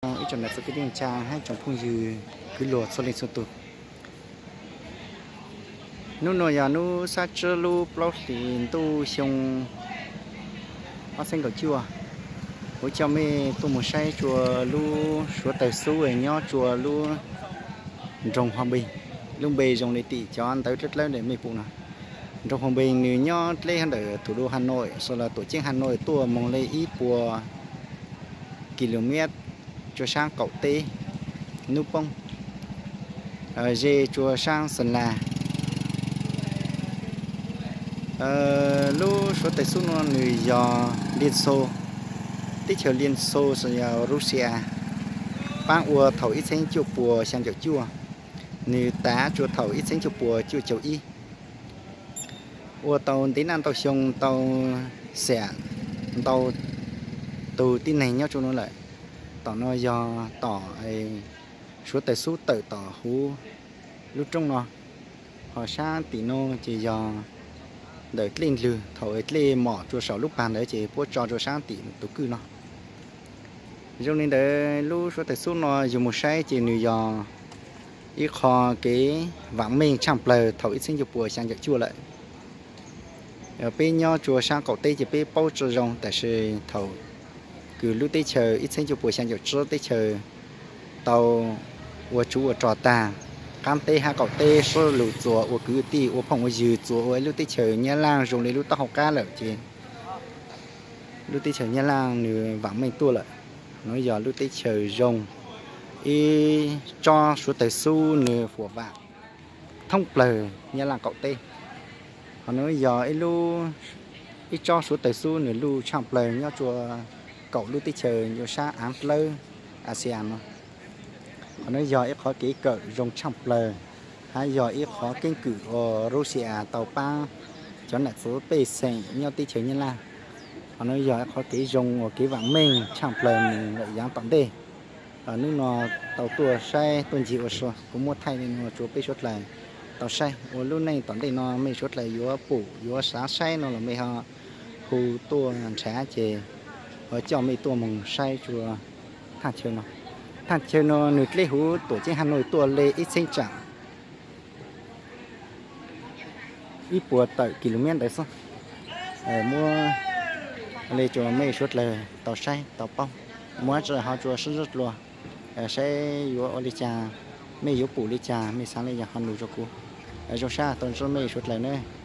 Ib tsoom nam txiv kwv tij tsa hab tsoom phooj ywg kwv luag txhua leej txhua tug. Nub nua yog nub sab tsib lub plaub hlis ntuj xyoo ob txheeb kaum cuaj. Kuv coj mej tuaj moog saib tsua lub suav tawg xub nyob tsua lub nroog Huab Npeeg. Lub npe zoo le tim cov ntawv dlawb dlawb ntawm mej pum no. Nroog Huab Npeeg nws nyob dleb ntawm tus du Has Nois, so los tuam ceeb Has Nois tuaj moog le ib puas kilomev tsua saab qaum teb nub poob, ze tsua saab Xeem Las. Lub suav tawg xub no nws yog Liaj Xo, teb chaws Liaj Xo, so yog Rusia, paab ua thaum ib txheeb cuaj puas xyaa caum cuaj, nws tav tsua thaum ib txheeb cuaj puas cuaj caum ib. Ua tau ntev naj ntau xyoo tau xam ntau tug tib neeg nyob tsua nuav lawm. Tom no yog tom suav tawg xub tawm tom huv lub roob no, ho saab tim no ces yog ntawm dlej ndlwg thaum dlej mom tsua saum lub pag ntawd ces puab tso tsua saab tim tus kwj no. Zoo li ntawd lub suav tawg xub no yug moog saib ces nws yog ib qho kev vaam meej tshaaj plawg thaum ib txheeb cuaj puas xyaa caum cuaj lawm. Peb nyob tsua saab qaum teb ces peb paub tsi zoo, tab sis thaum kws lub teb chaws ib txheeb cuaj puas xyaa caum tsib teb chaws tau ua tsuv ua rog tag, qaab teb hab qaum teb sib lug txuas ua kwv tij ua phooj ua ywg txuas ua ib lub teb chaws Nyab Laaj zoo li lub taub hau qab lawm ces lub teb chaws Nyab Laaj nws vaam meej tuaj lawm. Nuav yog lub teb chaws zoo, ib tsob suav tawg xub nws huam vam thoob plawg Nyab Laaj qaum teb. Ho nuav yog ib tsob suav tawg xub nws luj tshaaj plawg nyob tsua kaum lub teb chaws yuav saab aav dlawb Asia no. Ho nuav yog ib qhov kev kawm zoo tshaaj plawg, hab yog ib qhov keeb kwm uas Rusia tau paab cov nam txiv pej xeem nyob teb chaws Nyab Laaj. Ho nuav yog ib qhov kev zoo uas kev vaam meej tshaaj plawg mus lawm yaav tom ntej. Nub no tau tuaj saib tuaj ncig ua si, kuv muab thaij le nuav tsua peb suav dlawg tau saib. Ua lub neej tom ntej no mej suav dlawg yuav pum yuav xav saib no los mej ho hu tuaj nrhav ces ho coj mej tuaj moog saib tsua thaaj chaw no. Thaaj chaw no nws dleb huv tuam ceeb Has Nois tuaj le ib txheeb tsaam ib puas tawm kilomev ntawd xwb. Muab le tsua mej suav dlawg tau saib tau paub, muab tsi ho tsua sib ntsib dlua saib yuav ua li cas, mej yuav pum li cas mej xaav le yog ho nug rua kuv. Zoo sab tau ntsib mej suav dlawg nawb.